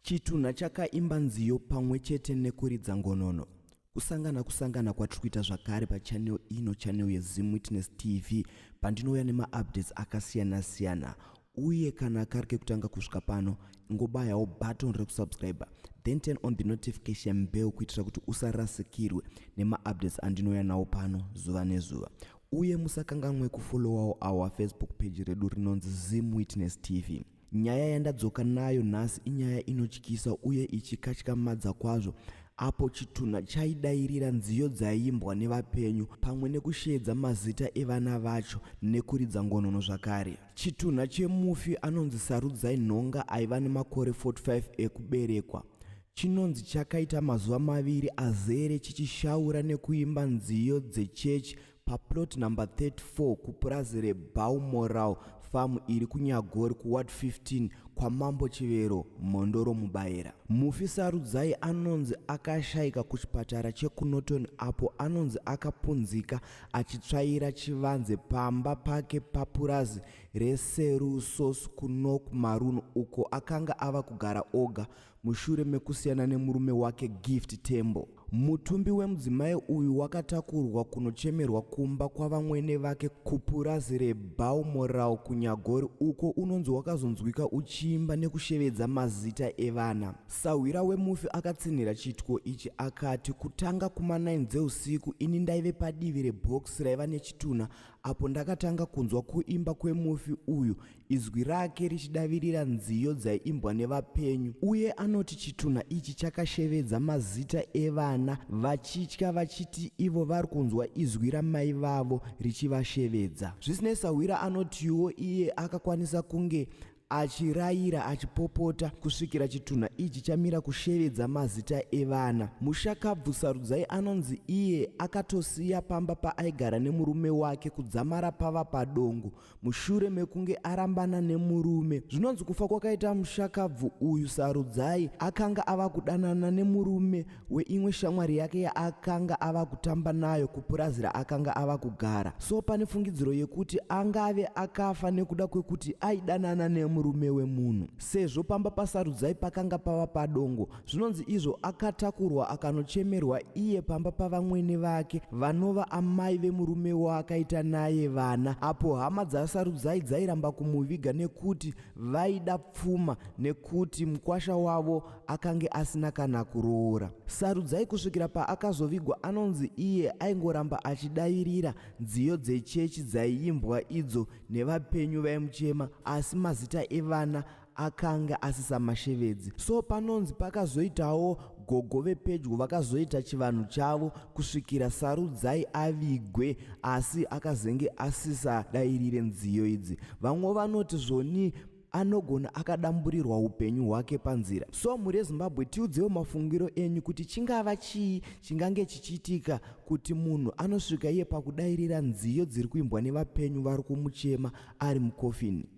Chitunha chakaimba nziyo pamwe chete nekuridza ngonono. Kusangana kusangana kwatiri kuita zvakare pachannel ino, channel yeZim Witness TV, pandinouya nemaupdates akasiyana siyana. Uye kana kari kekutanga kusvika pano, ingobayawo button rekusubscribe, then turn on the notification bell kuitira kuti usarasikirwe nemaupdates andinouya nawo pano zuva nezuva. Uye musakanganwe kufollowawo our Facebook page redu rinonzi Zim Witness TV. Nyaya yandadzoka nayo nhasi inyaya inotyisa uye ichikatyamadza kwazvo apo chitunha chaidairira nziyo dzaiimbwa nevapenyu pamwe nekusheedza mazita evana vacho nekuridza ngonono zvakare. Chitunha chemufi anonzi Sarudzai Nhonga aiva nemakore 45 ekuberekwa chinonzi chakaita mazuva maviri azere chichishaura nekuimba nziyo dzechechi paplot number 34 kupurazi reBalmoral Farm iri kuNyagori kuWard 15 kwaMambo Chivero, Mhondoro Mubaira. Mufi Sarudzai anonzi akashaika kuchipatara chekuNorton apo anonzi akapunzika achitsvaira chivanze pamba pake papurazi reSerusos kuNok Maroon uko akanga ava kugara oga mushure mekusiyana nemurume wake Gift Tembo. Mutumbi wemudzimai uyu wakatakurwa kunochemerwa kumba kwavamwene vake kupurazi reBalmoral kuNyagori uko unonzi wakazonzwika uchiimba nekushevedza mazita evana. Sahwira wemufi akatsinhira chiitiko ichi akati, Kutanga kuma9 dzeusiku ini ndaive padivi rebhokisi raiva nechitunha apo ndakatanga kunzwa kuimba kwemufi uyu izwi rake richidavirira nziyo dzaiimbwa nevapenyu uye anoti chitunha ichi chakashevedza mazita evana vachitya vachiti ivo vari kunzwa izwi ramai vavo richivashevedza. Zvisinei, Sahwira anotiwo iye akakwanisa kunge achirayira achipopota kusvikira chitunha ichi chamira kushevedza mazita evana. Mushakabvu Sarudzai anonzi iye akatosiya pamba paaigara nemurume wake kudzamara pava padongo mushure mekunge arambana nemurume. Zvinonzi kufa kwakaita mushakabvu uyu Sarudzai akanga ava kudanana nemurume weimwe shamwari yake yaakanga ava kutamba nayo kupurazi raakanga ava kugara. So pane fungidziro yekuti angave akafa nekuda kwekuti aidanana nemurume wemunhu. Sezvo pamba paSarudzai pakanga pava padongo, Zvinonzi izvo akatakurwa akanochemerwa iye pamba pavamwene vake vanova amai vemurume waakaita naye vana apo hama dzaSarudzai dzairamba kumuviga nekuti vaida pfuma nekuti mukwasha wavo akange asina kana kuroora. Sarudzai kusvikira paakazovigwa anonzi iye aingoramba achidavirira nziyo dzechechi dzaiimbwa idzo nevapenyu vaimuchema asi mazita evana akanga asisamashevedzi so panonzi pakazoitawo gogo vepedyo vakazoita chivanhu chavo kusvikira Sarudzai avigwe asi akazenge asisadairire nziyo idzi. Vamwe vanoti zvoni anogona akadamburirwa upenyu hwake panzira. So mhuri yeZimbabwe tiudzewo mafungiro enyu kuti chingava chii chingange chichiitika kuti munhu anosvika iye pakudairira nziyo dziri kuimbwa nevapenyu vari kumuchema ari mukofini.